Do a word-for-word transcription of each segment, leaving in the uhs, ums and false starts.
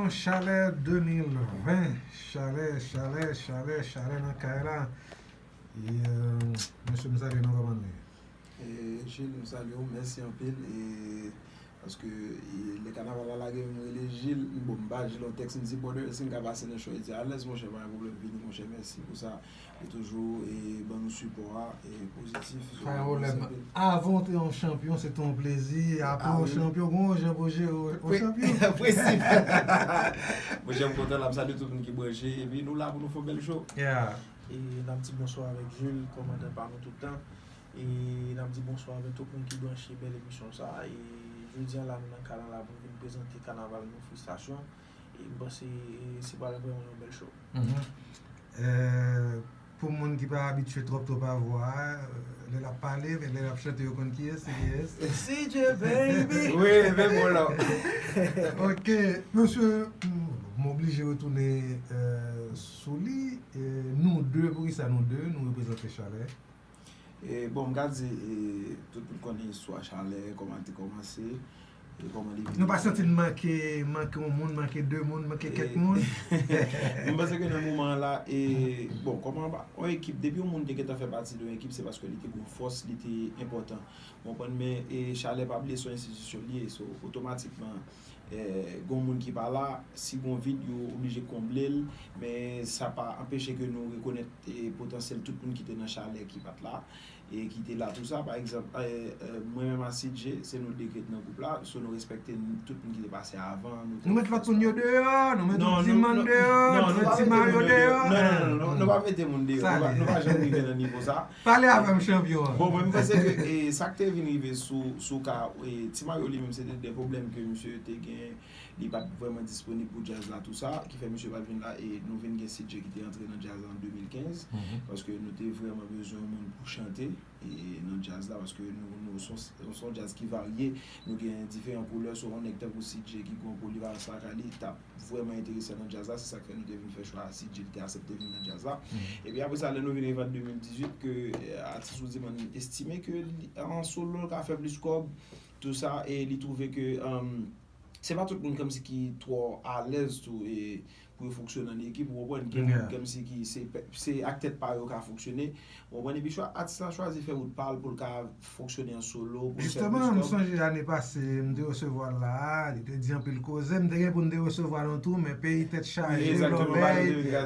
Chalè de mil ven, chalè, chalè, chalè, chalè nan kay la. E, euh, mesye, m salye nou, kòman nou ye? E, Jules, m salye w, mèsi anpil. E, paske, e, lè kanaval la lage, m rele Jules, m, bon, m ba Jules yon tèks, m di, "Brother, èske m ka pase nan show?" Li di, "Alèz, monchè, pa gen pwoblèm, vini, monchè, mèsi pou sa." E toujou, e, ban nou sipò a, e, pozitif. So, pa gen pwoblèm. Avan w te yon chanpyon, se te yon plezi. Apre yon chanpyon, gon jan pou jere yon chanpyon. Prensip. Monchè, m kontan la, m salye tout moun ki branche. Epi nou la pou nou fè yon bèl show. Yeah. E n ap di bonswa avèk Jules, kòmandan pa nou tout tan. E n ap di bonswa avèk tout moun ki branche bèl emisyon sa. E jodi a la, nou nan kay la pou nou vin prezante kanaval nou, Frustration. E m panse, e, se pral vrèman yon bèl show. Mhm. Euh, pou moun ki pa abitye twòp twòp a vwa a, euh, lè l ap pale, men lè l ap chante, yo konn kiyès, se kiyès. C J, baby! Wi, men bon la. Ok, mesye, m, m oblije retounen, euh, sou li. Euh, nou de, poukisa nou de, nou reprezante Chalè? E, bon, m ka di, e, tout moun konnen istwa Chalè, kòman l te kòmanse, e kòman li vin. Nou pa santi n manke, manke yon moun, manke de moun, manke kèk moun? M panse ke nan moman an la, e, bon, kòman ba, yon ekip, depi yon moun te gentan fè pati de yon ekip, se paske li te gon fòs, li te enpòtan. Ou konprann? Men, e, Chalè pa bliye se yon enstitisyon l ye, so, otomatikman, e, gon moun ki pa la, si gon vid, yo oblije konble l, men sa pa anpeche ke nou rekonèt, e, potansyèl tout moun ki te nan Chalè ki pa t la, e ki te la tou sa. Pa egzanp, e, e, mwen menm a C J, se nou de ki ret nan gwoup la, so nou respekte n-, tout moun ki te pase avan. Nou met lòt moun yo deyò, nou met yon ti man deyò, nou met ti Mario deyò. Non, non, non, non, nou pa mete moun deyò, nou pa, nou pa janm rive nan nivo sa. Pale avè m, chanpyon an. Bon, mwen, m panse ke, e, sa k te vin rive sou, sou ka, e, Ti Mario li menm, se te de pwoblèm ke misye te gen, li pa t vrèman disponib pou djaz la, tou sa, ki fè misye pa t vin la, e nou vin gen C J ki te antre nan djaz la an de mil kenz, paske nou te vrèman bezwen yon moun pou chante, e, nan djaz la, paske nou, nou, se yon, se yon djaz ki varye, nou gen diferan koulè, so yon nèg tankou C J ki gen yon polivalans lakay li, t ap vrèman enteresan nan djaz la, se sa k fè nou te vin fè chwa a C J, li te aksepte vin nan djaz la. Epi apre sa, lè nou vin rive an de mil dizuit, ke, e, atis Roody Man estime ke li, an solo, l ka fè plis kòb, tou sa, e li twouve ke, um, se pa tout moun kòmsi ki twò alèz tou, e, pou yo fonksyone an ekip, ou konprann, gen moun kòmsi ki se, se ak tèt pa yo ka fonksyone, ou konprann, epi chwa, atis la chwazi fè wout pa l pou l ka fonksyone an solo, pou l fè plis kòb. Jisteman, m sonje ane pase, m te resevwa l la a, li te di anpil koze, m te gen pou m te resevwa l tou, men peyi tèt chaje, lòbèy, ya,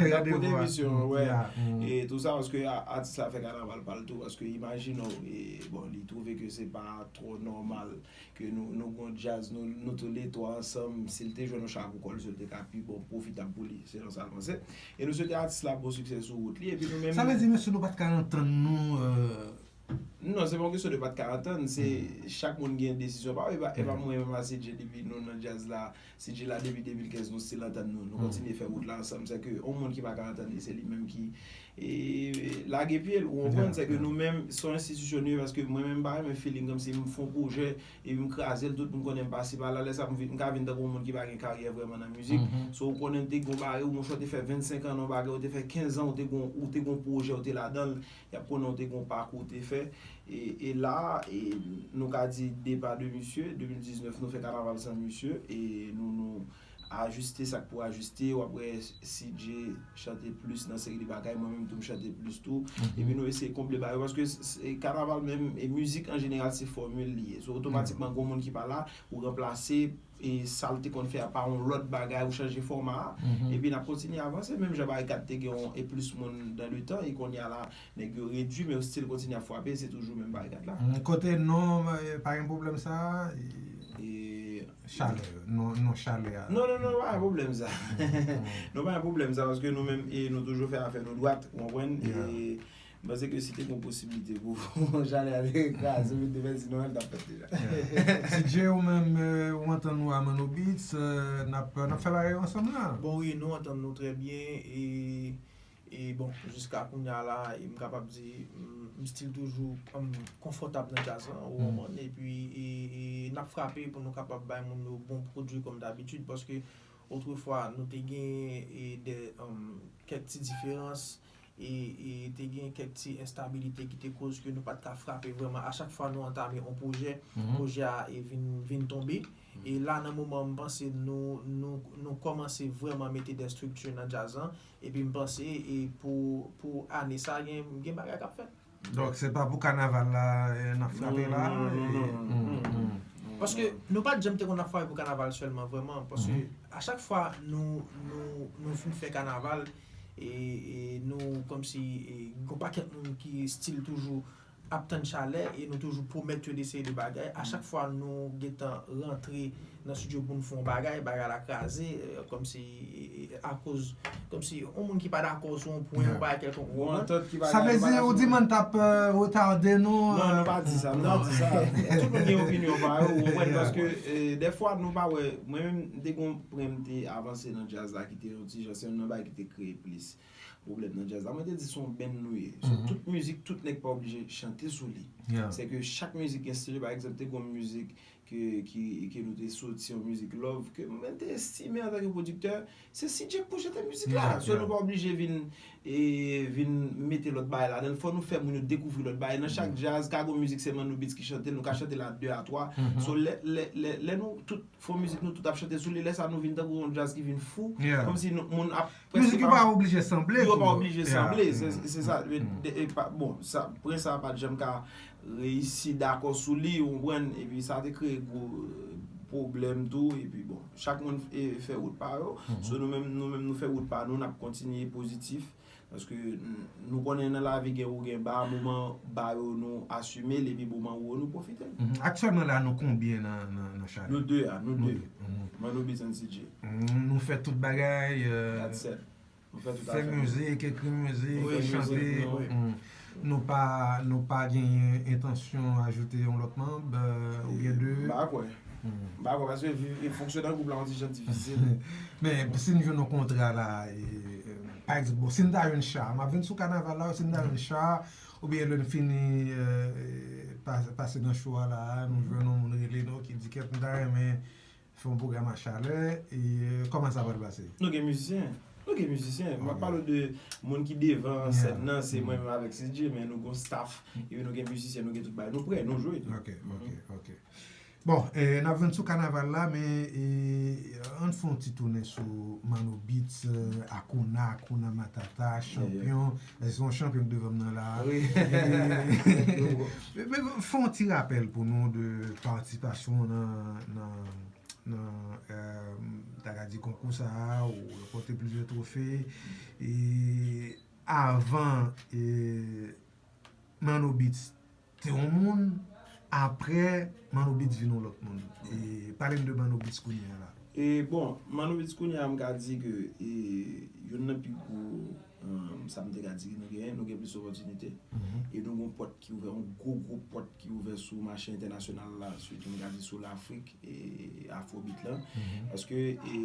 gade vwa. E tou sa, paske a-, atis la fè kanaval pa l tou, paske imajine w, e, bon, li twouve ke se pa twò nòmal ke nou, nou gon djaz, nou, nou toulètwa ansanm, si l te jwenn yon chapo kòl sou l, te ka pi bon, pwofitab pou li, selon sa l panse. E nou swete atis la bon siksè sou wout li, epi nou menm. Sa vle di, mesye, nou pa t ka antann nou, euh, Non, se pa yon kesyon de pa t ka antann, se chak moun gen desizyon pa yo, e pa, e pa mwen menm a C J depi nou nan djaz la, C J la depi de mil kenz nou still antann nou, nou kontinye fè wout la ansanm, se ke yon moun ki pa ka antann li, se li menm ki, e, lage pye l, ou konprann, se ke nou menm, se yon enstitisyon nou ye, paske mwen menm m pa renmen feeling kòmsi m fè yon pwojè, epi m kraze l, tout moun konnen m pase pa la, lè sa m vin, m ka vin tankou yon moun ki pa gen karyè vrèman nan mizik, so ou konnen te gen yon bagay, ou monchè, ou te fè vennsenk an nan yon bagay, ou te fè kenz an, ou te gen, ou te gen yon pwojè, ou te ladan l, y ap konnen w te gen yon pakou w te fè. E, e la, e nou ka di depa de misye, de mil diznèf, nou fè kanaval san misye, e nou, nou ajiste sa k pou ajiste, w ap wè C J chante plis nan seri de bagay, mwen menm tou m chante plis tou. Epi nou eseye konble bagay yo, paske s-, s-, kanaval menm, e mizik an jeneral, se fòmil li ye. So, otomatikman, gen yon moun ki pa la, ou ranplase, e sa l te konn fè a pa yon lòt bagay, ou chanje fòma a, epi n ap kontinye avanse, menm jan Barikad te gen yon, e plis moun dan le tan, e kounye a la, nèg yo redui, men yo still kontinye ap frape, se toujou menm Barikad la. Mm, kote non, e, pa gen pwoblèm sa a, e, Chalè, non, non Chalè a. Non, non, non, pa gen pwoblèm sa. Non, pa gen pwoblèm sa, paske nou menm, e nou toujou fè afè nou dwat, ou konprann? E, M panse ke si te gen posiblite pou Chalè a te kraze, pou te pèdi Nwèl, t ap fèt deja. Yeah. C J, ou menm, euh, ou antann nou a Manno Beats, euh, n ap, n ap fè bagay yo ansanm la. Bon, wi, nou antann nou trè byen, e, e bon, jiska kounye a la, e m kapab di, m, m still toujou, um, konfòtab nan djaz lan, ou konprann, epi, e, e n ap frape pou nou kapab bay moun yo bon pwodui kòm dabitid, paske otrefwa, nou te gen, e, de, um, kèk ti diferans, e, e te gen kèk ti enstabilite ki te koz ke nou pa t ka frape vrèman. A chak fwa nou antame yon pwojè, pwojè a e vin, vin tonbe. E la, nan moman, m panse nou, nou, nou kòmanse vrèman mete de estrikti nan djaz lan. Epi m panse e pou, pou ane sa, gen, gen bagay k ap fèt. Donk, se pa pou kanaval la eh, n ap frape la. Non, non, non, non, non, non, non. Paske nou pa t janm te konn ap frape pou kanaval sèlman, vrèman. Paske a chak fwa nou, nou, nou fin fè kanaval, e, e nou kòmsi e, gon pakèt moun ki still toujou ap tann chalè e nou toujou pwomèt yo de seri de bagay. A chak fwa nou gentan rantre nan estidyo pou n fè yon bagay, bagay la kraze, eh, kòmsi eh, akoz, kòmsi yon moun ki pa dakò sou yon pwen, yon bagay kèlkonk, ou konprann? Yon antant ki pa Sa vle gen, pa di gen ou di man t ap eh, retade nou. Non, nou pa di sa, nou pa di sa. Tout moun gen opinyon pa yo, ou konprann, paske eh, dèfwa nou pa wè, mwen menm m te gon pwen m te avanse nan djaz la ki te yon ti jan, se youn nan bagay ki te kreye plis pwoblèm nan djaz la. Mwen te di se yon band nou ye. So, tout mizik, tout nèg pa oblije chante sou li. Se ke chak mizik gen stil, pa egzanp, te gon mizik ke, ki, ke nou te soti, yon mizik love, ke mwen te estime antanke pwodiktè, se CJ k pou chante mizik la. So, nou pa oblije vin, e, vin mete lòt bagay ladan l. Fò nou fè moun yo dekouvri lòt bagay. Nan chak djaz, ka gon mizik se Manno Beats ki chante l, nou ka chante l a de a twa. So, lè, lè, lè, lè nou tout fò mizik nou tout ap chante sou li, lè sa nou vin tankou yon djaz ki vin fou, kòmsi nou- moun ap prèske Mizik yo pa oblije sanble. Yo pa tou. oblije Yeah. sanble, se se sa. E, e, e, pa- bon, sa, pwen sa pa t janm ka reyisi dakò sou li, ou konprann, epi sa te kreye gwo eh, pwoblèm tou, epi bon, chak moun eh, fè wout pa yo. So nou menm, nou menm nou fè wout pa nou, n ap kontinye pozitif. Paske n- nou konnen nan lavi gen wo gen ba, moman ba yo nou asime l, epi moman wo nou pwofite l. Mhm. Aktyèlman la, nou konbyen nan, nan, nan chalè? Nou de a, nou de. Mhm. Manno Beats and CJ. Mhm, nou fè tout bagay. eh, That's it. Nou fè tout Fè afè. Mizik, ekri mizik, Wi, chante. mizik, wi. Mm. Nou pa, nou pa genyen entansyon ajoute yon lòt manb eh, oubyen de. M pa kwè. M pa kwè, paske viv e fonksyone an gwoup la yon ti jan difisil. Men si n jwenn yon kontra la, e, eh, pa egzanp, bon, si n ta jwenn cha, m ap vin sou kanaval la, si n ta jwenn cha, oubyen lè n fini eh, pa- pase nan show a la, nou jwenn yon moun rele nou ki di kèt m ta renmen fè yon pwogram a chalè, e kòman sa pral pase? Nou gen mizisyen. Nou gen mizisyen. M ap pale de moun ki devan sèn nan, se mwen menm avèk CJ, men nou gon staff, epi nou gen mizisyen, nou gen tout bagay. Nou prè, nou jwe. Ok, ok, ok. Bon, eh, n ap jwenn sou kanaval la, men eh, ann fè yon ti tounen sou Manno Beats, eh, Akuna, Akuna Matata, chanpyon. Se yon chanpyon k devan m nan la. Wi. Eh, men fè yon ti rapèl pou nou de patisipasyon w nan, nan, nan eh, ta ka di konkou sa a, ou ranpòte plizyè twofe. E avan eh, Manno Beats te yon moun, apre Manno Beats vin yon lòt moun. E pale m de Manno Beats kounye a la. E bon, Manno Beats kounye a m ka di ke e, youn nan pi gwo um, sa m te ka di nou genyen, nou gen plis opòtinite. E nou gen yon pòt ki ouvè, yon gwo gwo pòt ki ouvè sou mache entènasyonal la, sitou m ka di sou Lafrik e Afrobeat lan. Paske e,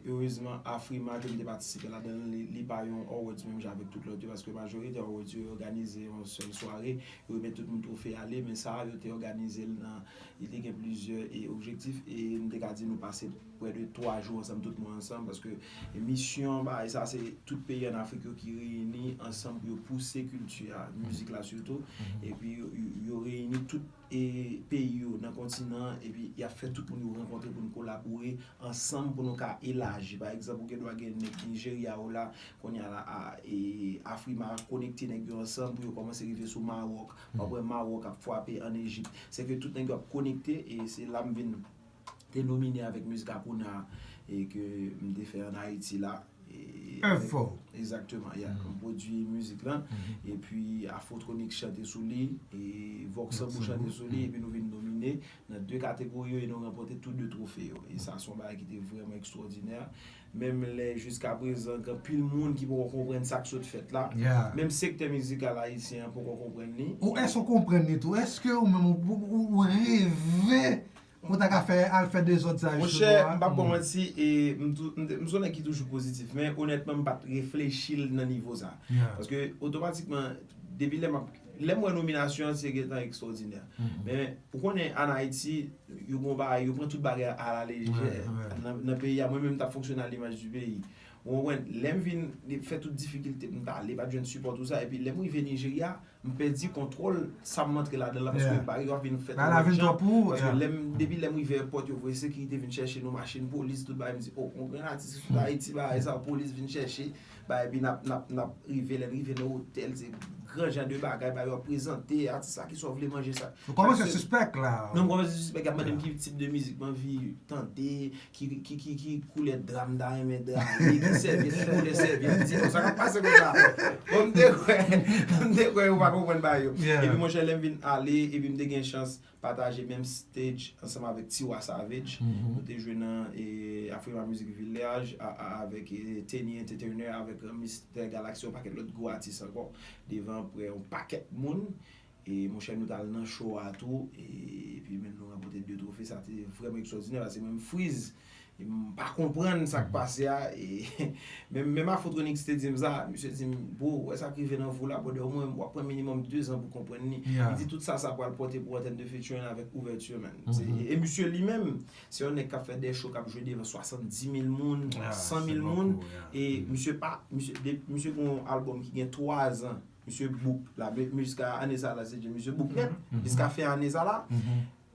erezman Afrima ke m te patisipe ladan l, li, li pa yon awards menm jan avèk tout lòt yo, paske majorite awards yo òganize yon sèl sware, yo remèt tout moun twofe ale, men sa a yo te òganize l nan, li te gen plizyè e objektif, e m te ka di nou pase prè de twa jou ansanm, tout moun ansanm, paske misyon bagay sa se tout peyi ann Afrik yo ki reyini ansanm pou yo pouse kilti a, mizik la sitou, epi yo, yo, yo reyini tout e peyi yo nan kontinan an, epi y ap fè tout moun yo rankontre pou n kolabore ansanm pou nou ka elaji. Pa egzanp, ou gen dwa gen nèg Nijerya yo la, kounye a la, a, e, Afrima konekte nèg yo ansanm pou yo kòmanse rive sou Mawòk. W ap wè Mawòk ap frape ann Ejip. Se ke tout nèg yo ap konekte, e se la m vin te nomine avèk mizik Akuna e ke m te fè ann Ayiti la. E, Èv fò. Egzakteman, ya. M pwodui mizik lan. Epi Afrotronic chante sou li, e Vox Sambo chante sou li, epi nou vin nomine nan de kategori yo e nou ranpòte tou de twofe yo. E sa se yon bagay ki te vrèman ekstwòdinè. Menm lè jiskaprezan gen anpil moun ki poko konprann sa k sot fèt la. Menm sektè mizikal ayisyen an poko konprann li. Ou èske w konprann li tou? Èske ou menm ou, ou, ou reve ou ta ka fè al fè dezòd sa yo? Monchè, m p ap ba w manti, e m tou- m te- m se yon nèg ki toujou pozitif, men onètman m pa t reflechi l nan nivo sa. Paske otomatikman, depi lè m ap- lè m wè nominasyon an, se gentan ekstwòdinè. Men ou konnen ann Ayiti, yo gon bagay, yo pran tout bagay a la lejè. Nan, nan peyi a, mwen menm m t ap fonksyone a l'image du pays. Ou konprann? Lè m vin fè tout difikilte m t ale, pa t jwenn sipò tou sa, epi lè m rive Nijerya, m pèdi kontwòl sa m antre ladan l la, paske bagay yo ap vin fèt anlè jan, paske lè m, depi lè m rive èpòt, yo voye sekirite vin chèche nou, machin polis, tout bagay, m di, o, yon grenn atis ki sot Ayiti, bagay sa, polis vin chèche, bagay, epi n ap, n ap, n ap rive, lè n rive nan otèl, se gran jan de bagay, bagay yo ap prezante, atis la, kisa w vle manje sa. Ou kòmanse sispèk la. Non, m kòmanse sispèk, y ap mande m ki tip de mizik m anvi tande, ki, ki, ki, ki koulè dra m ta renmen draye, ki sèvyèt, ki koulè sèvyèt, di non, sa k ap pase konsa. Bon, m te kwè, m te kwè yo pa konprann bagay yo. Epi monchè, lè m vin ale, epi m te gen chans pataje menm stage ansanm avèk Tiwa Savage. Nou te jwe nan e, Afrima Music Village a, a, avèk e, Tenny Entertainer, avèk e, Mister Galaxy, yon pakèt lòt gwo atis ankò, devan prè yon pakèt moun. E monchè, nou t al nan show a tou, e, epi menm nou ranpòte de twofe, sa te vrèman ekstwòdinè, paske mwen m friz, e m pa konprann sa k pase a, e menm, menm Afrotronics te di m sa, misye di m, bro, ou wè sa k rive nan vi w la, brother, omwen w ap pran minimòm de zan pou konprann li. Li di tout sa, sa pral pòte pou an tèm de featuring avèk Ouverture, man. Se, e, e misye li menm, se yon nèg k ap fè de show k ap jwe devan swasanndis mil moun, san mil moun, e misye pa, misye, de, misye gen yon albòm ki gen twa zan, misye book la, men, men jiska ane sa la, se Dieu, misye book nèt, jiska fen ane sa la,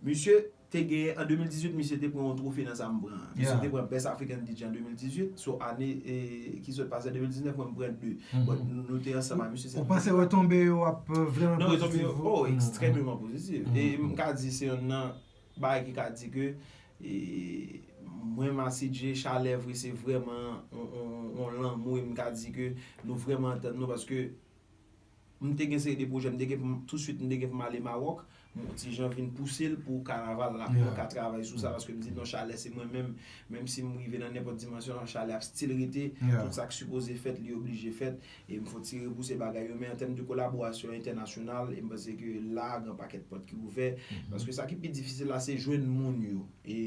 misye te gen, an de mil dizuit, misye te pran yon twofe nan sa m pran an. Misye te pran Best African D J an de mil dizuit, so ane e, ki sot pase an de mil diznèf, mwen m pran de. But nou, nou te ansanm ak misye. Ou panse retonbe yo ap e, vrèman pozitif? Non, retonbe yo, oh, ekstrèmeman pozitif. E m ka di se yonn nan bagay ki ka di ke e, mwen, Massi Dje, Chalè vre, se vrèman on, on, on lanmou, e m ka di ke nou vrèman antann nou, paske m te gen seri de pwojè, m te gen pou m, tousuit m te gen pou m ale Mawòk, m on ti jan vin pouse l pou kanaval la, pou mwen ka travay sou sa, paske m di non, Chalè se mwen menm, menm si m rive nan nenpòt dimansyon, Chalè ap still rete, tout sa k sipoze fèt, li oblije fèt, e m fon ti repouse bagay yo, men an tèm de kolaborasyon entènasyonal, e m panse ke la, gen pakèt pòt ki ouvè, paske sa ki pi difisil la, se jwenn moun yo, e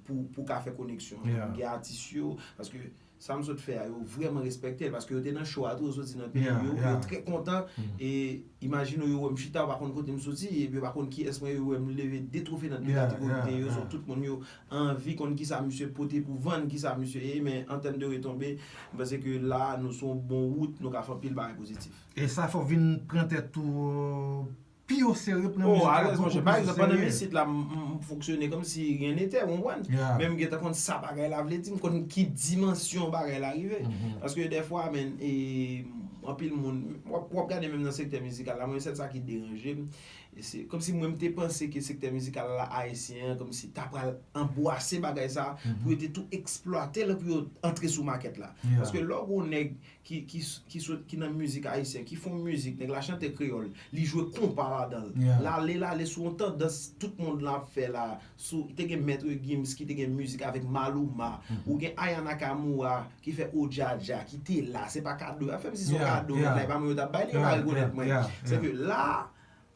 pou, pou ka fè koneksyon, gen atis yo, paske sa m sot fè a, yo vrèman respekte l, paske yo te nan show a tou, yo soti nan peyi yo, yo trè kontan, e imajine w, yo wè m chita, yo pa konn kote m soti, epi yo pa konn kiyès mwen ye, yo wè m leve de twofe nan de kategori m te ye yo, so tout moun yo anvi konn kisa misye pote pou vann, kisa misye ye, men an tèm de retonbe, m panse ke la, nou sou yon bon wout, nou ka fè anpil bagay pozitif. E sa fè w vin pran tèt ou pi oserye, pran mizik la bokou pi oserye. Oh, alèz, monchè. Pa egzanp, pandan m isit la, m, m, m fonksyone kòmsi rien n'était, ou konprann? Men m gentan konn sa bagay la vle di, m konn ki dimansyon bagay la rive. Paske dèfwa, men, e, anpil moun, w ap, w ap gade menm nan sektè mizikal la, mwen, se sa ki deranje m. E se kòmsi mwen, m te panse ke sektè mizikal la ayisyen an, kòmsi ta pral anbwase bagay sa, pou yo te tou eksplwate l, pou yo antre sou makèt la. Paske lè w gen yon nèg ki, ki, ki sot, ki nan mizik ayisyen, ki fè yon mizik, nèg la chante kreyòl, li jwe konpa ladan l. L ale, l ale sou yon tandans tout mond lan ap fè la. Sou, te gen Maître Gims ki te gen mizik avèk Maluma. Ou gen Aya Nakamura ki fè Ojaja, ki te la. Se pa kado y ap fè m, si se yon kado, nèg la, e pa mwen yo t ap bay li, yo pa rekonèt mwen. Se ke la,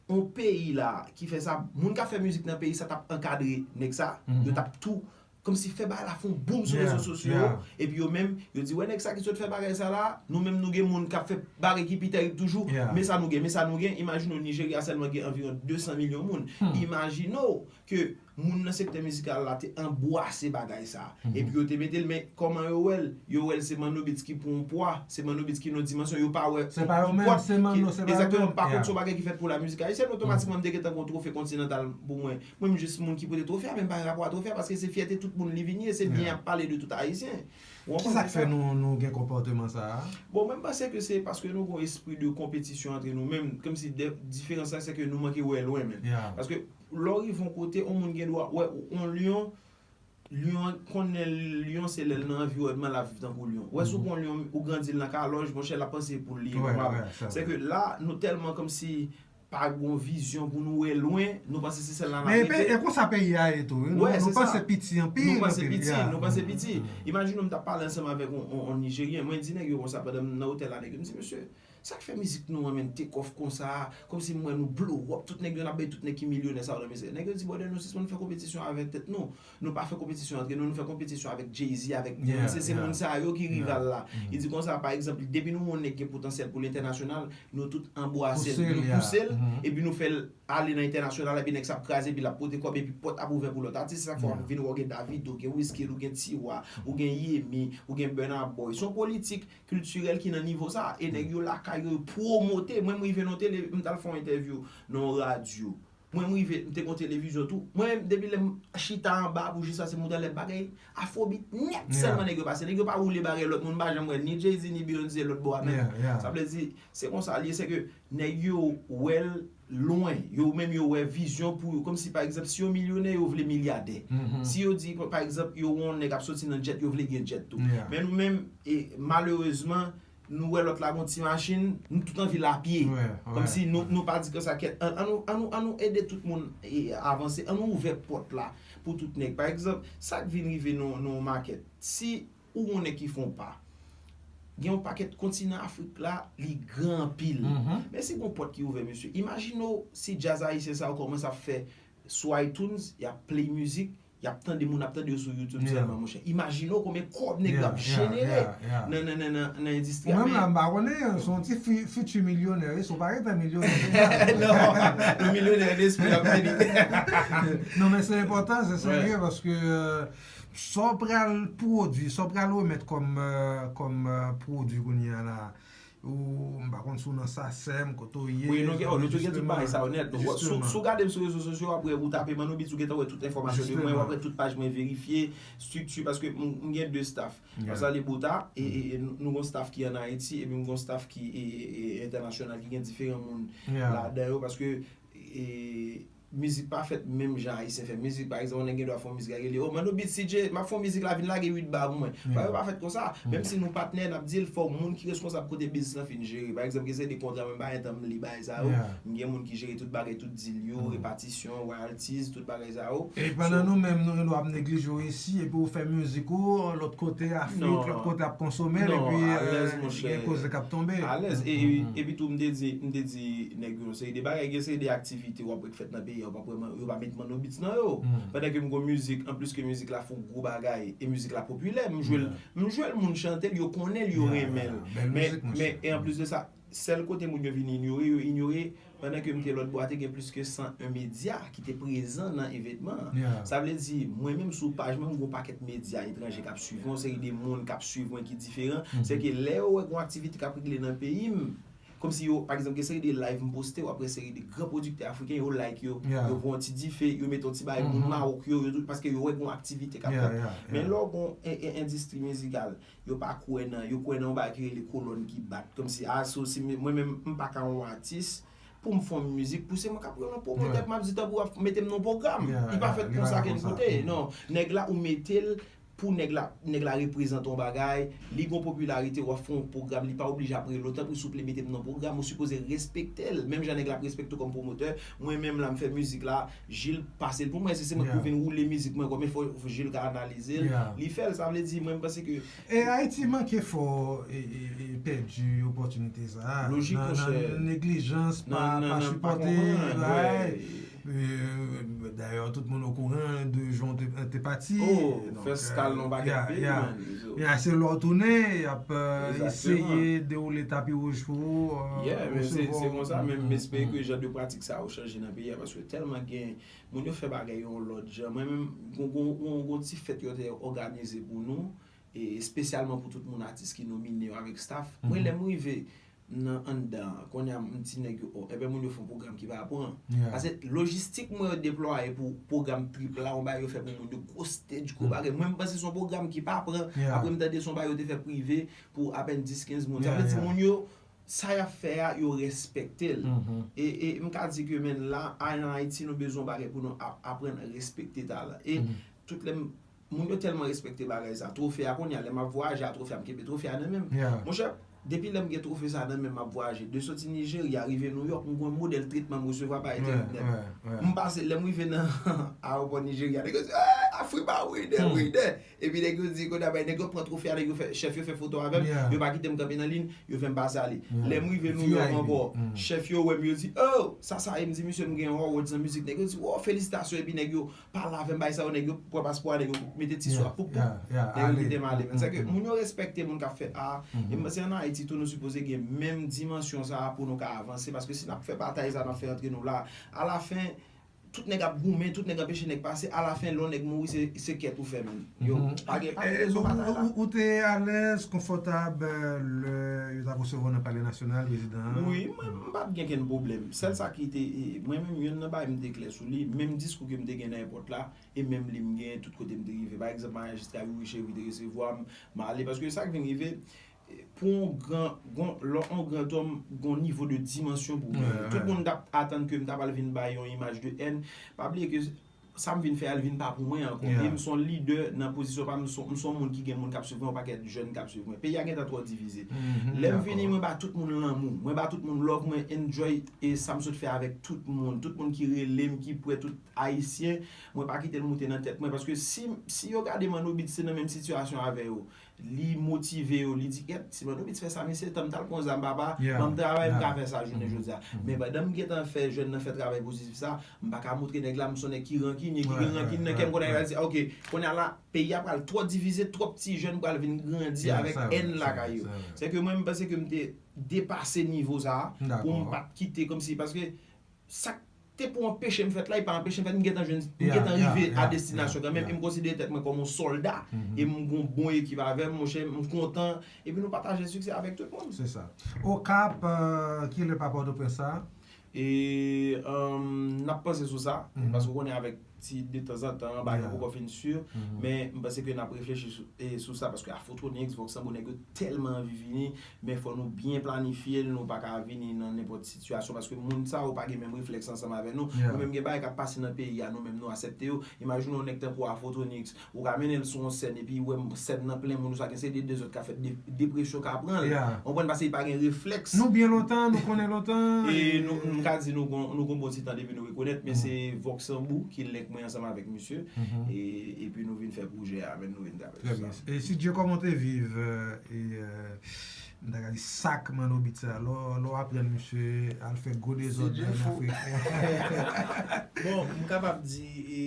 yon peyi la, ki fè sa, moun k ap fè mizik nan peyi sa t ap ankadre nèg sa, yo t ap tou kòmsi fè bagay la fè yon boom sou rezo sosyo yo, epi yo menm, yo di, wè nèg sa ki sot fè bagay sa la, nou menm nou gen moun k ap fè bagay ki pi tèrib toujou, men sa nou gen, men sa nou gen, imajine w Nijerya sèlman gen anviwon de san milyon moun, imajine w ke moun nan sektè mizikal la te anbwase bagay sa, epi yo te mete l, men kòman yo wè l? Yo wè l se Manno Beats ki pran yon pwa, se Manno Beats ki nan yon dimansyon, yo pa wè yon pòt ki, egzakteman, pa kont se yon bagay ki fèt pou la mizik ayisyèn, otomatikman m te gentan gen yon twofe kontinantal pou mwen. Mwen, m jis moun ki pote twofe a, men m pa gen rapò a twofe a, paske se fyète tout moun li vin ye, se byen y ap pale de tout Ayisyen. Ou konprann sa? Kisa k fè nou, nou gen konpòteman sa a? Bon, mwen, m panse ke se paske nou gen yon espri de konpetisyon antre nou menm, kòmsi de, diferans la, se ke nou manke wè lwen menm. Paske lè w rive yon kote, yon moun gen dwa wè yon lyon, lyon konnen lyon se lè l nan anviwònman l ap viv tankou lyon. Ou wè, si w pran yon lyon, ou grandi l nan kalòj, monchè, l ap panse pou l li ye nòmal. Se ke la, nou tèlman kòmsi pa gen yon vizyon pou nou wè lwen, nou panse se sèl la n ap rete. Men e konsa peyi a ye tou, wi. Nou, nou panse piti anpil, nou panse piti, nou panse piti. Imajine w, m t ap pale ansanm avèk yon, yon, yon Nijeryen, mwen di nèg yo konsa pandan m nan otèl la, nèg yo, m di, mesye, Sa k fè mizik nou an menm take off konsa, kòmsi m wè nou blow up, tout nèg yo n ap bay tout nèg ki milyonè sa yo nan mizik. Nèg yo di, brother, nou sispann fè konpetisyon avèk tèt nou. Nou pa fè konpetisyon antre nou, nou fè konpetisyon avèk Jay-Z, avèk Beyoncé, se moun sa yo ki rival la. Li di konsa, pa egzanp, depi nou wè yon nèg gen potansyèl pou l entènasyonal, nou tout anbwase l, nou pouse l, epi nou fè l ale nan entènasyonal, epi nèg sa ap kraze, epi l ap pote kòb, epi pòt ap ouvè pou lòt atis. Se sa k fè w ap vin wè w gen Davido, gen Wizkid, ou gen Tiwa, ou gen Yemi, ou gen Burna Boy. Se yon politik kiltirèl ki nan nivo sa. E nèg yo lakay yo, yo pwomote. Mwen, m rive nan tele, m t al fè yon entèvyou nan yon radyo. Mwen, m rive, m te gen yon televizyon tou. Mwen, depi lè m chita anba pou jis pase m wè lè bagay afwobit nèt sèlman nèg yo pase. Nèg yo pa woule bagay lòt moun, m pa janm wè ni Jay-Z, ni Beyoncé lòt bò a menm. Sa vle di, se konsa l ye, se ke nèg yo wè l lwen, yo menm yo wè vizyon pou yo. Kòmsi, pa egzanp, si yo milyonè, yo vle milyadè. Si yo di, pa egzanp, yo wè yon nèg ap soti nan jet, yo vle gen jet tou. Men nou menm, e, malerezman, nou wè lòt la gon ti machin, nou tout anvi l apye. Kòmsi nou, nou pa di konsa, kèt, an, an nou, an nou, an nou ede tout moun e, avanse, an nou ouvè pòt la pou tout nèg. Pa egzanp, sa k vin rive nan, nan yon makèt, si ou yon nèg ki fè yon pa, gen yon pakèt kontinan Afrik la, li gran anpil. Men si gon pòt ki ouvè, mesye, imajine w si djaz ayisyen sa yo kòmanse ap fè sou iTunes, y ap play mizik, y ap tande moun ap tande yo sou YouTube sèlman, monchè. Imajine w konbyen kòb nèg yo ap jenere nan, nan, nan, nan, nan endistri a. Ou menm la, m pa konnen, se yon ti fi- fiti milyonè, wi, si w pa gentan milyonè deja. Non, nou milyonè an espri ap vini. Non, men se enpòtan, se serye, paske, euh, sa w pral pwodui, sa w pral remèt kòm, euh, kòm, euh, pwodui kounye a la, ou, m pa konn si w nan SACEM, kote w ye. Wi, nou gen, nou tou gen tout bagay sa yo nèt. Si w gade m sou rezo sosyo, w ap wè, ou tape Manno Beats, ou gentan wè tout enfòmasyon de mwen, w ap wè tout paj mwen verifye, estrikti, paske m, m gen de staff. M ap salye Bota, e, e, e nou, nou gen yon staff ki ann Ayiti, epi m gen yon staff ki, e, e, e, entènasyonal, ki gen diferan moun ladan yo, paske, e, mizik pa fèt menm jan Ayisyen fè mizik. Pa egzanp, yon nèg gen dwa fè yon mizik la rele, "Oh, Manno Beats, C J, m ap fè yon mizik la, vin lage uit ba pou mwen." Bagay yo pa fèt konsa. Menm si nou patnè, n ap di l, fò moun ki reskonsab kote biznis lan fin jere. Pa egzanp, gen seri de kontra, mwen pa gentan m li bagay sa yo. M gen moun ki jere tout bagay, tout deal yo, repatisyon, royalties, tout bagay sa yo. E pandan nou menm, nou gen dwa ap neglije w isi, epi w fè mizik ou, lòt kote Afrik, lòt kote ap konsome l, epi, euh, gen koze k ap tonbe. Alèz. E, e, epi tou, m te di, m te di nèg yo yon seri de bagay, gen seri de aktivite w ap wè k fèt nan peyi a, w p ap wè man- yo pa met Manno Beats nan yo. Pandan ke m gon mizik, anplis ke mizik la fè yon gwo bagay, e mizik la popilè, m jwe l, m jwe l, moun chante l, yo konnen l, yo renmen l. Men, men, e anplis de sa, sèl kote moun yo vin inyore, yo inyore, pandan ke m te lòt bò a, te gen plis ke san en medya ki te prezan nan evènman an. Sa vle di, mwen menm sou paj mwen, m gon pakèt medya etranje k ap swiv mwen, yon seri de moun k ap swiv mwen ki diferan. Se ke lè yo wè gon aktivite k ap regle nan peyi m, kòmsi yo, pa egzanp, gen seri de live m poste, w ap wè seri de gran pwodiktè afriken, yo like yo, yo pran yon ti dife, yo mete yon ti bagay, moun Mawòk yo, yo tout, paske yo wè gon aktivite k ap fèt. Men lè w gon en, en, endistri mizikal, yo pa kwè nan, yo kwè nan yon bagay ki rele kolòn ki bat. Kòmsi, a, so, si m- mwen menm, m pa ka yon atis, pou m fè yon mizik, pou se mwen k ap rele yon pwomotè, pou m ap di, "Tanpri, w ap mete m nan yon pwogram." Li pa fèt konsa kenn kote. Non, nèg la, ou mete l pou nèg la, nèg la reprezante yon bagay, li gon popilarite, w ap fè yon pwogram, li pa oblije ap rele w, "Tanpri, souple, mete m nan pwogram." Ou sipoze respekte l, menm jan nèg la ap respekte w kòm pwomotè. Mwen menm la, m fè mizik la, Jil pase l pou mwen, si se mwen ki pou vin woule mizik mwen, konbyen fwa Jil ka analize l, li fè l, sa vle di, mwen, m panse ke. E Ayiti manke fò e, e, e pèdi opòtinite sa a. Lojik, monchè. Nan, nan neglijans, pa, pa sipòte bagay. E, dayè, tout moun okouran de jan te, te pati. Oh, fè skal nan pakèt peyi, man. Ya, se lè w tounen, y ap, euh, eseye dewoule tapi wouj pou ou, euh, yeah, men se, se konsa, men m espere ke jan de pratik sa yo chanje nan peyi a, paske tèlman gen moun yo fè bagay yon lòt jan. Mwen menm, gon, gon, gon, gon ti fèt yo te òganize pou nou, e espesyalman pou tout moun atis ki nomine yo avèk staff. Mwen, lè m rive nan anndan an, kounye a m ti nèg yo, oh, ebyen moun yo fè yon pwogram ki pa pran. Paske lojistik mwen yo deplwaye pou pwogram trip la, yon bagay yo fè pou moun yo, gwo stage, gwo bagay. Mwen, m panse se yon pwogram ki pa pran. Apre m tande se yon bagay yo te fè prive pou apèn dis, kenz moun. Sa vle di moun yo, sa y ap fè a, yo respekte l. E, e m ka di ke, men, la, an Ayiti, nou bezwen yon bagay pou nou ap- aprann respekte talan. E tout lè m- moun yo tèlman respekte bagay sa. Twofe a, kounye a, lè m ap vwayaje a twofe a, m kenbe twofe a nan men m. Monchè, depi lè m gen twofe sa nan men m, m ap vwayaje. De soti Nijerya, rive Nouyòk, m gen yon modèl tretman m resevwa pa entènèt. M pase, lè m rive nan ayewopò Nijerya, nèg yo di, "Eh, a Wi, ba wi, dè, wi, dè. Epi nèg yo di, kounye a, bay, nèg yo pran twofe a, nèg yo fè, chèf yo fè foto avè m, yo pa kite m kanpe nan liy, yo fè m pase ale. Lè m rive Nouyòk ankò, chèf yo wè m, yo di, oh, sa sa ye? M di, misye, m gen yon awards nan mizik. Nèg yo di, wow, felisitasyon. Epi nèg yo pale avè m, bay sa yo, nèg yo pran paspò a, nèg yo mete ti swa, poup, poup. Nèg yo kite m ale. Men se ke moun yo respekte moun k ap fè a. E m panse ann Ayiti tou, nou sipoze gen menm dimansyon sa a pou nou ka avanse. Paske si n ap fè batay sa, n ap fè antre nou la, alafen, tout nèg ap goumen, tout nèg anpeche nèg pase, alafen, lè yon nèg mouri, se, se kèt ou fè, menm. Yo, pa gen, pa gen rezon batay la. Ou, ou te alèz, konfòtab, lè yo t ap resevwa w nan Palè Nasyonal, prezidan an? Wi, mwen, m pa t gen kenn pwoblèm. Sèl sa ki te, e, mwen menm, youn nan bagay m te klè sou li, menm diskou ke m te gen nan èpòt la, e menm li m gen tout kote m te rive. Pa egzanp, majistra Youri Cheri te resevwa m, m ale. Paske sa k vin rive, e, pou yon gran, gon, lè yon gran tòm, gon nivo de dimansyon pou ou. Tout moun t ap atann ke m ta pral vin bay yon imaj de èn. Pa bliye ke sa m vin fè a, l vin pa pou mwen ankò. E m se yon lidè nan pozisyon pa m, m se, m se yon moun ki gen moun k ap swiv mwen, yon pakèt jèn k ap swiv mwen. Peyi a gentan twò divize. Lè m vini, mwen ba tout moun lanmou. Mwen ba tout moun love, mwen enjoy e sa m sot fè avèk tout moun. Tout moun ki rele m, ki prè, tout Ayisyen, mwen pa kite l moute nan tèt mwen. Paske si, si yo gade Manno Beat, se nan menm sitiyasyon avè yo. Li motive yo, li di, "Kèt, si Manno Beat fè sa, mesye, tan m t al pran zam, papa, ban m travay, m ka fè sa jounen jodi a." Men pandan m gentan fè jèn nan fè travay pozitif sa, m pa ka montre nèg la, m se yon nèg ki rankinye, ki gen rankin nan kè m, konnen a di, "Ok, kounye a la, peyi a pral twò divize, twòp ti jèn pral vin grandi avèk èn lakay yo." Se ke mwen, m panse ke m te depase nivo sa a, pou m pa t kite kòmsi, paske sa k te pou anpeche m fèt la, li pa anpeche m fèt, m gentan jwenn, m gentan rive a destinasyon kanmenm, e m konsidere tèt mwen kòm yon sòlda, e m gon bon ekip avè m, monchè, m kontan, epi nou pataje siksè avèk tout moun. Se sa. Okap, euh, kilè pa Pòtoprens sa? E, um, n ap panse sou sa, paske w konnen avèk ti detanzantan, bagay yo poko fin si, men m panse ke n ap reflechi sou, e, sou sa, paske Afrotronics, Vox Sambo, nèg yo tèlman anvi vini, men fò nou byen planifye l, nou pa ka vini nan nenpòt sitiyasyon, paske moun sa yo pa gen menm reflèks ansanm avè nou. Nou menm gen bagay k ap pase nan peyi a, nou menm nou aksepte yo. Imajine yon nèg tankou Afrotronics, ou ka mennen l sou yon sèn, epi ou wè sèn nan plen moun, ou sa gen se de dezòd k ap fèt, de, depresyon ka pran l. Ou konprann, paske li pa gen reflèks. Nou byen lontan, nou konnen lontan. E nou, m ka di nou gon, nou gon bon ti tan depi nou rekonèt, men se Vox Sambo ki link mwen ansanm avèk misye. E, epi nou vin fè pwojè a, men nou vin travay sou sa. E si Dye kòman te viv, euh, e, euh, m ta ka di sak Manno Beat sa, lè w, lè w aprann misye al fè gwo dezòd ann Afrik. Bon, m kapab di, e,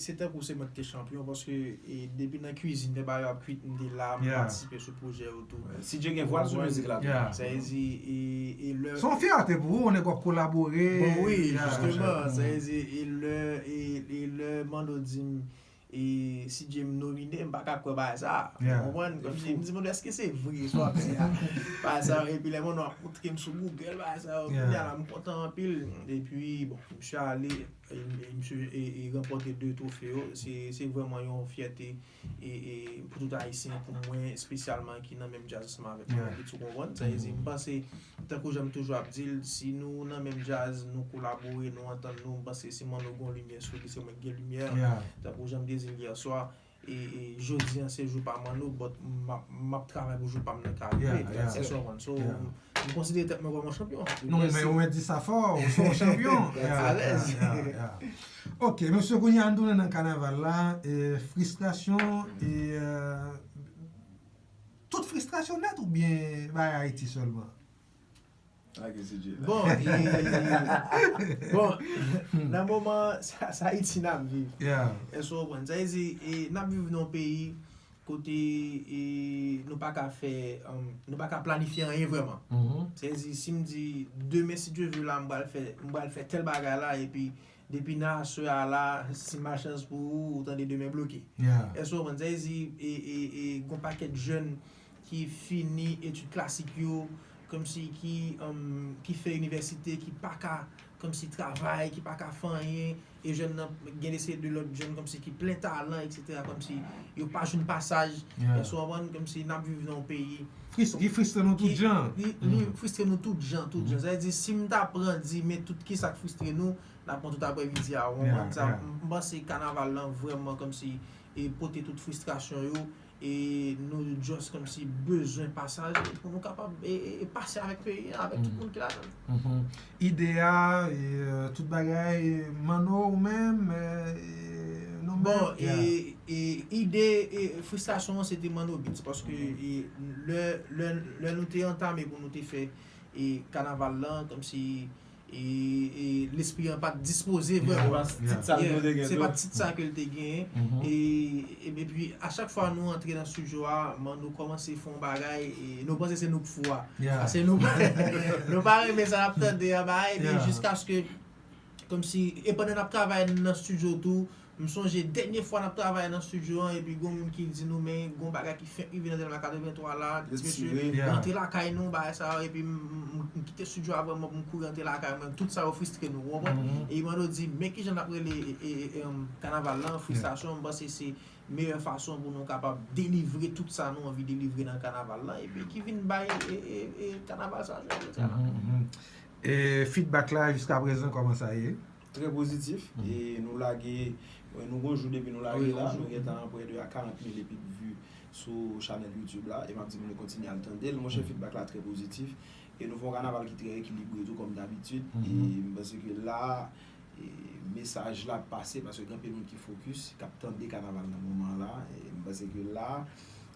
se tankou se mwen ki te chanpyon, paske, e, depi nan kwizin, lè bagay yo ap kwit, m te la, m patisipe sou pwojè yo tou. Si Dye gen vwa l sou mizik la tou. Sa vle di, e, e lè... Se yon fyète pou ou, yon nèg w ap kolabore. Bon, wi, jisteman, sa vle di, e lè, e, e lè Manno di m, e si Dye m nomine, m pa ka kwè bagay sa. Ou konprann? Kòmsi, m di, "Manno, èske se vre sa w ap di a?" Bagay sa, epi lè Manno ap montre m sou Google, bagay sa, kounye a la, m kontan anpil. Epi, bon, misye ale, e, e misye, e, e ranpòte de twofe yo. Se, se vrèman yon fyète, e, e pou tout Ayisyen, pou mwen, espesyalman, ki nan menm djaz ansanm avèk mwen, ou konprann? Sa vle di, m panse, tankou jan m toujou ap di l, si nou nan menm djaz, nou kolabore, nou antann nou, m panse si Manno gon limyè sou li, se mwen ki gen limyè. Tankou jan m te di l yèswa, e, e jodi a se jou pa Manno, but m ap, m ap travay pou jou pa m nan ka rive. Èske w konprann? So, m, m konsidere tèt mwen kòm yon chanpyon. Non, men ou mèt di sa fò, ou se yon chanpyon. Alèz. Ok, mesye, kounye a n tounen nan kanaval la, e fristrasyon, e, euh, tout fristrasyon nèt oubyen bay Ayiti sèlman? Bon, e, bon, nan moman sa, sa Ayiti n ap viv. Èske w konprann? Sa vle di, e, n ap viv nan yon peyi kote, e, nou pa ka fè, um, nou pa ka planifye anyen vrèman. Sa vle di, si m di, demen, si Dye vle la, m pral fè, m pral fè tèl bagay la, epi depi nan aswè a la, si malchans pou ou, ou tande demen bloke. Èske w konprann? Sa vle di, e, e, e, gon pakèt jèn ki fini etid klasik yo, kòmsi ki, um, ki fè inivèsite, ki pa ka, kòmsi travay, ki pa ka fè anyen, e jèn nan gen de seri de lòt jèn kòmsi ki plen talan, etsetera, kòmsi yo pa jwenn pasaj. Èske w konprann? Kòmsi n ap viv nan yon peyi ki fristre nou tout jan. Li, li fristre nou tout jan, tout jan. Sa vle di, si m ta pran di, men tout ki sa k fristre nou, n ap pran tout aprèmidi a, ou konprann sa? M, m panse kanaval lan vrèman kòmsi, e, pote tout fristrasyon yo, e nou just kòmsi bezwen pasaj pou nou kapab, e, e, e pase avèk peyi a, avèk tout moun ki ladan l. Ide a, e, euh, tout bagay, Manno, ou menm, e, non, Bon, e, e, ide, e, fristrasyon an se te Manno Beats, paske, e, lè, lè, lè nou te antame pou nou te fè, e, kanaval lan, kòmsi, e, e, lespri an pa t dispoze vrèman. Se pa tit sa nou te gen tou. Se pa tit sa ke l te genyen. E, e, epi, a chak fwa nou antre nan estidyo a, Manno kòmanse fè yon bagay, e, nou panse se nou k fou a. Paske nou, nou pa renmen sa n ap tande a, bagay, epi jiskaske, kòmsi, e pandan n ap travay nan estidyo tou, m sonje dènye fwa n ap travay nan estidyo an, epi gon moun ki di nou, men gon bagay ki fenk rive nan Dèlma katrevenntwa la, mesye, antre lakay nou, bagay sa yo, epi m, m, m, m kite estidyo a vrèman pou m kouri antre lakay mwen, tout sa yo fristre nou, ou konprann? E Manno di, men kijan n ap rele, e, e, e, em, kanaval lan, fristrasyon, m panse se meyè fason pou nou kapab delivre tout sa nou anvi delivre nan kanaval lan, epi ki vin bay, e, e, e, kanaval sa, jodi a la. E feedback la, jiska prezan, kòman sa ye? Trè pozitif. E nou lage, nou gon jou depi nou lage la, nou gentan prè de a karant mil epi de vi sou chanèl YouTube la, e m ap di moun yo kontinye al tande l. Monchè, feedback la trè pozitif. E nou fè yon kanaval ki trè ekilibre tou, kòm dabitid. E m panse ke la, e mesaj la ap pase, paske gen anpil moun ki fokis, k ap tande kanaval nan moman la. E m panse ke la,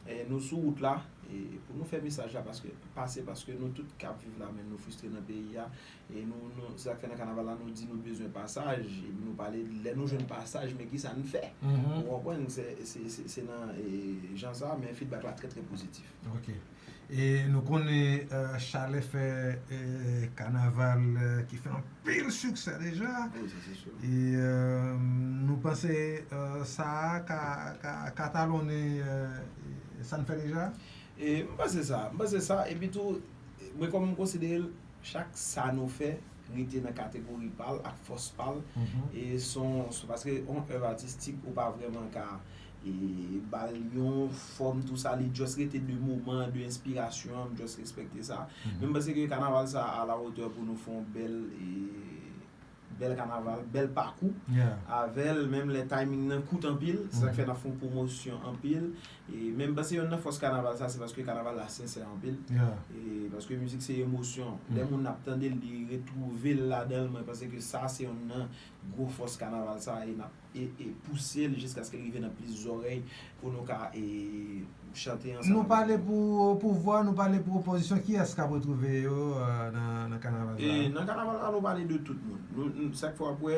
e nou sou wout la, e pou nou fè mesaj la paske, pase, paske nou tout k ap viv la, men nou fristre nan peyi a. E nou, nou, se sa k fè nan kanaval la, nou di nou bezwen pasaj, epi nou pale, lè nou jwenn pasaj, men kisa n fè? Ou konprann, se, se, se, se nan, e, jan sa, men feedback la trè, trè pozitif. Ok. E nou konnen, e, Chalè fè, e, kanaval, e, ki fè anpil siksè deja. Wi, sa se si. E, e, nou panse, e, sa a ka, ka, ka talonnen, e, sa n fè deja? E m panse sa, m panse sa, epi tou, mwen kòman m konsidere l, chak sa nou fè, rete nan kategori pa l ak fòs pa l. E se yon, se paske yon èv atistik, ou pa vrèman ka, e, ba l yon fòm, tou sa, li just rete de moman, de enspirasyon, m just respekte sa. Men m panse ke kanaval sa a la wotè pou nou fè yon bèl, e, bèl kanaval, bèl pakou avè l, menm lè timing nan kout anpil, se sa k fè n ap fè yon pwomosyon anpil. E men m panse yonn nan fòs kanaval sa, se paske kanaval la sensè anpil. E paske mizik se emosyon. Lè moun ap tande l, li retwouve l ladan l. Mwen panse ke sa se yonn nan gwo fòs kanaval sa, e n ap, e, e pouse l jiskaske l rive nan plis zòrèy pou nou ka, e, chante ansanm. Nou pale pou pouvwa, nou pale pou opozisyon. Kiyès k ap retwouve yo, e, nan, nan kanaval sa? E nan kanaval la, nou pale de tout moun. Nou, nou, sa k fè w ap wè,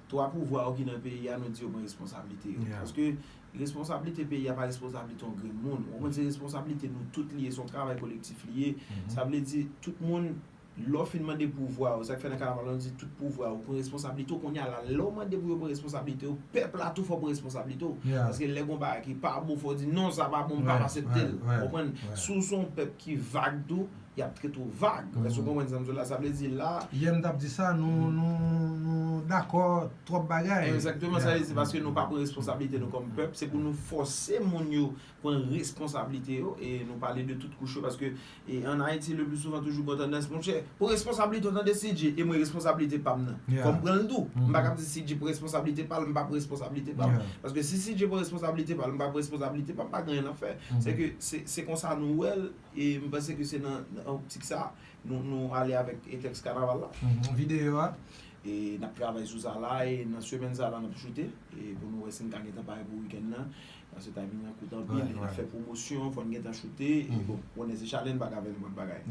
twa pouvwa yo ki nan peyi a, nou di yo pran responsablite yo. Paske responsablite peyi a pa responsablite yon grenn moun. Ou konprann, se responsablite nou tout li ye, se yon travay kolektif li ye. Sa vle di, tout moun, lè w fin mande pouvwa yo, sa k fè nan kanaval la, nou di tout pouvwa yo pran responsablite yo. Kounye a la, lè w mande pou yo pran responsablite yo, pèp la tou fò pran responsablite yo. Paske lè gon bagay ki pa bon, fò w di, "Non, sa pa bon, m p ap aksepte l." Ou konprann? Si w se yon pèp ki vag tou, y ap trete w vag. Èske w konprann sa m di w la? Sa vle di la. Yè m t ap di sa, nou, nou, nou dakò twòp bagay. Egzakteman, sa vle di, paske nou pa pran responsablite nou kòm pèp, se pou nou fòse moun yo pran responsablite yo, e nou pale de tout kouch yo, paske, e, ann Ayiti, le pli souvan, toujou gon tandans, monchè, pran responsablite w, tande, C J, e mwen responsablite pa m nan. Fò m pran l tou. M pa kab di C J pran responsablite pa l, m pa pran responsablite pa m. Paske si C J pran responsablite pa l, m pa pran responsablite pa m, pa gen anyen n ap fè. Se ke se, se konsa nou wè l, e m panse ke se nan, nan optik sa, nou, nou ale avèk, e, tèks kanaval la. Videyo a? E n ap travay sou sa la, e nan semèn sa la, n ap choute, e pou nou wè si n ka gentan pare pou wikenn nan. Paske timing nan kout anpil, e n ap fè pwomosyon, fò n gentan choute, e bon, konnen se Chalè, n pa ka fè nenpòt bagay.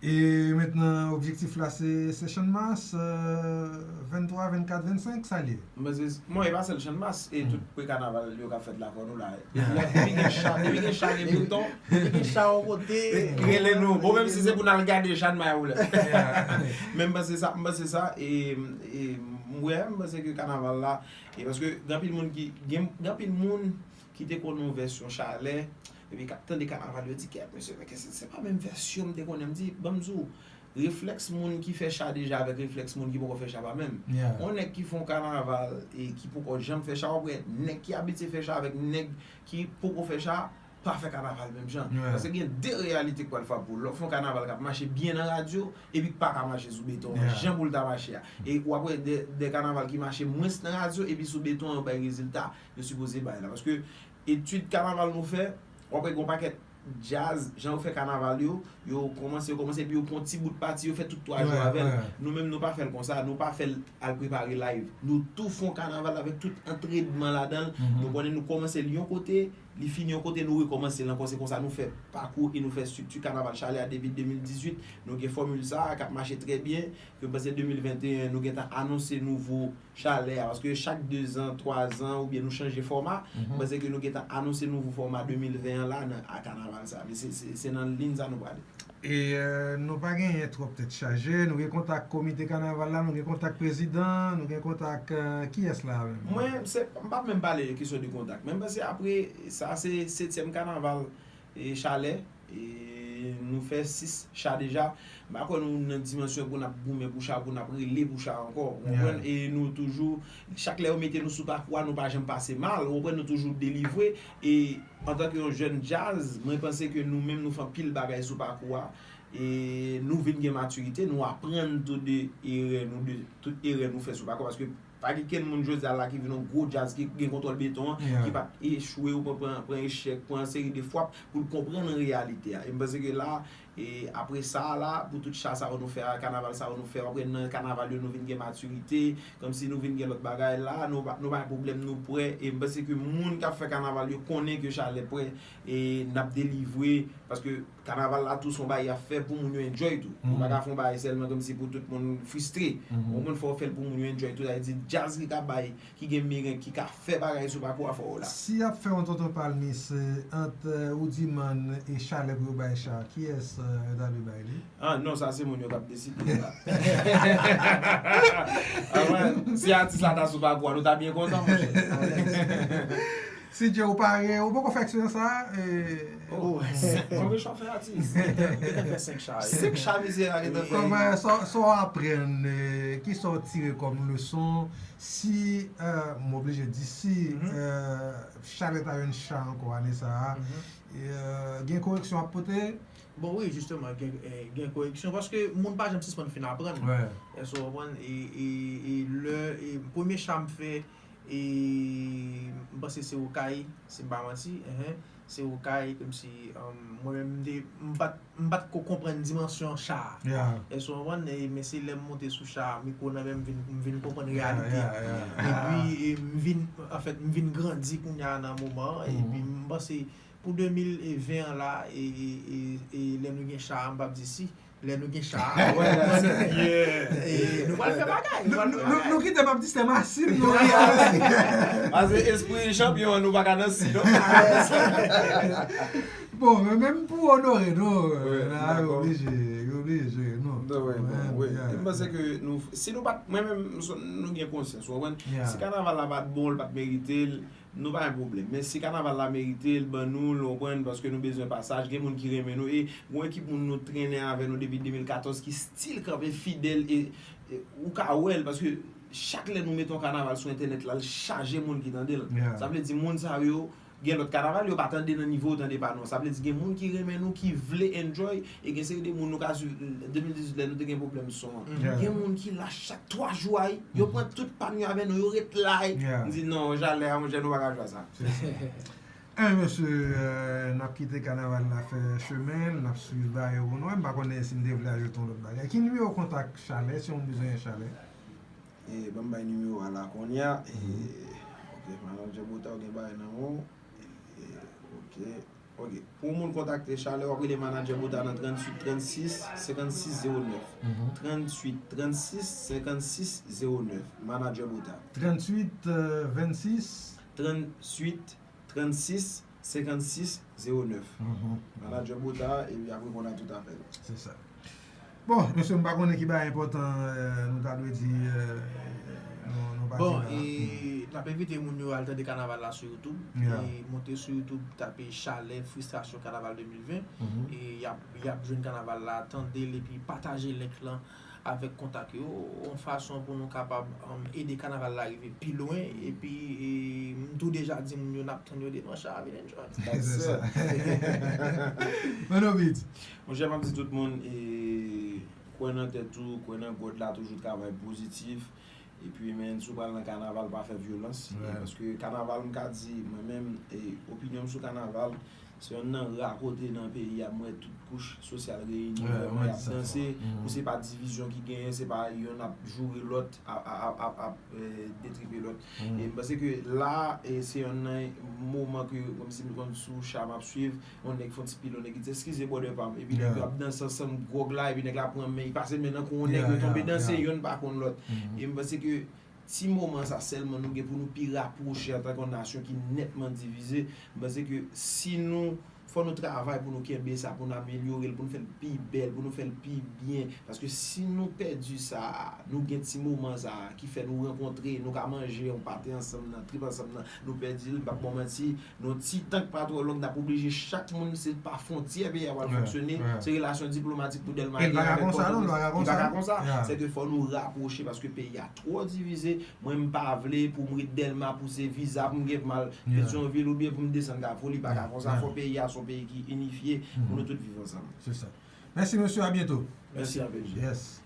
E mentnan, objektif la, se, se Channmas, e, venntwa, vennkat, vennsenk, sa l ye? M panse, bon, e pa sèl Channmas, e tout pre-kanaval yo k ap fèt lakay nou la. Depi gen cha, depi gen cha, gen bouton, depi gen cha yon kote, rele nou. Bon, menm si se pou n al gade cha n may ou lè. Men m panse sa, m panse sa, e, e, m wè, m panse ke kanaval la, e paske gen anpil moun ki, gen, gen anpil moun ki te konn yon vèsyon Chalè, epi k ap tande kanaval yo di, "Kèt, mesye, men se, se pa menm vèsyon m te konnen." M di, "Ban m di w, reflèks moun ki fè cha deja avèk reflèks moun ki poko fè cha pa menm." Yon nèg ki fè yon kanaval e ki poko janm fè cha, w ap wè nèg ki abitye fè cha avèk nèg ki poko fè cha pa fè kanaval menm jan. Paske gen de reyalite k pral frape w. Lè w fè yon kanaval k ap mache byen nan radyo, epi k pa ka mache sou beton an, jan pou l ta mache a. E w ap wè de, de kanaval ki mache mwens nan radyo, epi sou beton an, yo bay rezilta yo sipoze bay la. Paske etid kanaval nou fè, w ap wè gen yon pakèt djaz, jan yo fè kanaval yo, yo kòmanse, yo kòmanse, epi yo pran ti bout pati, yo fè tout twa jou avè l. Nou menm, nou pa fè l konsa, nou pa fè l al prepare live. Nou tou fè yon kanaval avèk tout antrenman ladan l. Nou konnen nou kòmanse l yon kote, li fini yon kote, nou rekòmanse l ankò. Se konsa nou fè pakou e nou fè estrikti kanaval Chalè a depi de mil dizuit. Nou gen fòmil sa a k ap mache trè byen, ke m panse de mil venteyen, nou gentan anonse nouvo Chalè a, paske chak de zan, twa zan, oubyen nou chanje fòma. M panse ke nou gentan anonse nouvo fòma de mil ven an la nan a kanaval sa. Men se, se, se nan liy sa nou prale. E, euh, nou pa genyen twòp tèt chaje, nou gen kontak komite kanaval la, nou gen kontak prezidan, nou gen kontak, euh, kiyès la menm? Mwen, se, m p ap menm pale de kesyon de kontak. Men m panse apre, sa se setyèm kanaval e Chalè, e nou fè sis cha deja. M pa kwè nou nan dimansyon pou n ap goumen pou cha, pou n ap rele pou cha ankò. Ou konprann? E nou toujou, chak lè yo mete nou sou pakou a, nou pa janm pase mal. Ou konprann? Nou toujou delivre. E antanke yon jèn djaz, mwen panse ke nou menm nou fè anpil bagay sou pakou a. E nou vin gen matirite, nou aprann tou de erè nou, de tout erè nou fè sou pakou. Paske pa gen kenn moun jodi a la ki vin yon gwo djaz ki gen kontwòl beton an, ki pa t echwe ou pran, pran, pran echèk, pran yon seri de fwap pou l konprann reyalite a. E m panse ke la, e apre sa a la, pou tout cha sa yo nou fè a, kanaval sa yo nou fè, w ap wè nan kanaval yo nou vin gen matirite, kòmsi nou vin gen lòt bagay la, nou pa, nou pa gen pwoblèm, nou prè. E m panse ke moun k ap fè kanaval yo konnen ke Chalè prè, e n ap delivre, paske kanaval la tou se yon bagay y ap fè pou moun yo enjoy tou. Ou pa ka fè yon bagay sèlman kòmsi pou tout moun fristre. Ou konprann, fò w fè l pou moun yo enjoy tou. Sa vle di djaz ki ka bay, ki gen merenk, ki ka fè bagay sou pakou a, fò w la. Si y ap fè yon tonton palmis, eh, ant, eh, Oudimàn e Chalè pou yo bay cha, kiyès, eh, yo ta dwe bay li? Ah non, sa se moun yo k ap deside la. Ah wè, si atis la ta sou pakou a, nou ta byen kontan, monchè. Si Dye ou pare, ou poko fè eksperyans sa, eh, oh, senk, konbyen cha w fè atis? Gentan fè senk cha. Senk cha misye a gentan fè. Kòman, sa, sa w aprann, eh, ki sa w tire kòm leson? Si, eh, m oblije di si, eh, Chalè ta jwenn cha ankò ane sa a, eh, gen koreksyon w ap pote? Bon, wi, jisteman, gen, eh, gen koreksyon, paske moun pa janm sispann fin aprann. Èske w konprann? E, e, e lè, e premye cha m fè, e m panse se Okay, si m pa manti, enhen, se Okay, kòmsi, um, mwen menm, m te, m pa t, m pa t ko konprann dimansyon cha a. Èske w konprann? E, men se lè m monte sou cha a, mikwo nan men m, vin, m vin konprann reyalite. Epi, e, m vin, anfèt, m vin grandi kounye a nan moman an, epi m panse pou de mil ven an la, e, e, e, e lè nou gen cha a, m p ap di si, lè nou gen cha a. E, nou pral fè bagay, nou pral fè bagay. Nou kite m ap di se masin, nou. Paske espri chanpyon an, nou pa ka nan si, non. Bon, men menm pou onore nou, yo oblije, yo oblije jere nou. M panse ke nou, si nou pa t, mwen menm, nou gen konsyans, ou konprann? Si kanaval la pa t bon, l pa t merite l, nou pa gen pwoblèm. Men si kanaval la merite l, ban nou l, ou konprann, paske nou bezwen pasaj, gen moun ki renmen nou, e gon ekip moun nou trennen avè nou depi de mil katòz ki still kanpe fidèl, e, e ou ka wè l, paske chak lè nou mete yon kanaval sou entènèt la, l chaje moun ki tande l. Sa vle di moun sa yo, gen lòt kanaval, yo pa tande nan nivo tande pa nou. Sa vle di gen moun ki renmen nou, ki vle enjoy, e gen seri de moun nou ka swiv, de mil dizuit lè nou te gen pwoblèm son an. Gen moun ki la chak twa jou a, yo pran tout pàn yo avè nou, yo ret la. M di non, Chalè a, monchè, nou pa ka jwe sa. Enben mesye, eh, n ap kite kanaval la fè chemen l, n ap swiv bagay yo pou nou. M pa konnen si m te vle ajoute yon lòt bagay. Ki nimewo kontak Chalè, si yon moun bezwen Chalè? E, ban m bay nimewo a la kounye a. E, ok, manadjè Bota, ou gen bagay nan men w. E, ok. Ok. Pou moun kontakte Chalè, w ap rele manadjè Bota nan tranntuit trannsis senkannsis zewo nèf. Tranntuit trannsis senkannsis zewo nèf. Manadjè Bota. Tranntuit vennsis. Tranntuit trannsis senkannsis zewo nèf. Manadjè Bota, epi ap reponn a tout apèl. Se sa. Bon, mesye, m pa konnen ki bagay enpòtan, eh, nou ta dwe di, eh, nou, nou pa di la. Bon, e n ap envite moun yo al tande kanaval la sou YouTube. E monte sou YouTube, tape Chalè Fristrasyon Kanaval de mil ven. E y ap, y ap jwenn kanaval la, tande l, epi pataje link lan avèk kontak yo, yon fason pou nou kapab, um, ede kanaval la rive pi lwen, epi, e, m tou deja di moun yo n ap tann yo dimanch a, vin enjoy. Se sa. Mano Beats. Monchè, m ap di tout moun, e, kwè nan tèt ou, kwè nan God la, toujou travay pozitif. Epi, men, si w pral nan kanaval, pa fè vyolans. E, paske kanaval, m ka di, mwen menm, e, opinyon m sou kanaval, Se yonn nan ra kote nan peyi a m wè tout kouch sosyal reyini, vrèman y ap danse. Pou se pa divizyon ki genyen, se pa yonn ap joure lòt, ap, ap, ap, ap, ap detripe lòt. E m panse ke la, e se yonn nan moman ke, kòmsi m konn sou cha m ap swiv, yon nèg fè yon ti pil, yon nèg ki di, "Eskize, brother pa m." Epi nèg yo ap danse ansanm, gwòg la, epi nèg la pran men, li pase men nan kou yon nèg, yo tonbe danse, yonn pa konn lòt. E m panse ke ti moman sa sèlman nou gen pou nou pi rapwoche antanke yon nasyon ki nètman divize. M panse ke si nou, fò nou travay pou nou kenbe sa, pou nou amelyore l, pou nou fè l pi bèl, pou nou fè l pi byen. Paske si nou pèdi sa, nou gen ti moman sa ki fè nou rankontre, nou ka manje yon pate ansanm nan, trip ansanm nan, nou pèdi l, m p ap ba w manti, nan yon ti tan k pa twò long, n ap oblije chak moun, se pa fwontyè peyi a pral fonksyone, se relasyon diplomatik pou Dèlma gen avèk Pòtoprens. Li pa ka konsa. Se ke fò nou rapwoche paske peyi a twò divize. Mwen, m pa vle pou m ret Dèlma pou se viza pou m gen pou m al Petyonvil oubyen pou m desann Kafou, li pa ka konsa. Fò peyi a se yon peyi ki inifye pou nou tout viv ansanm. Se sa. Mèsi, mesye, a byento. Mèsi anpil, Jim. Yes.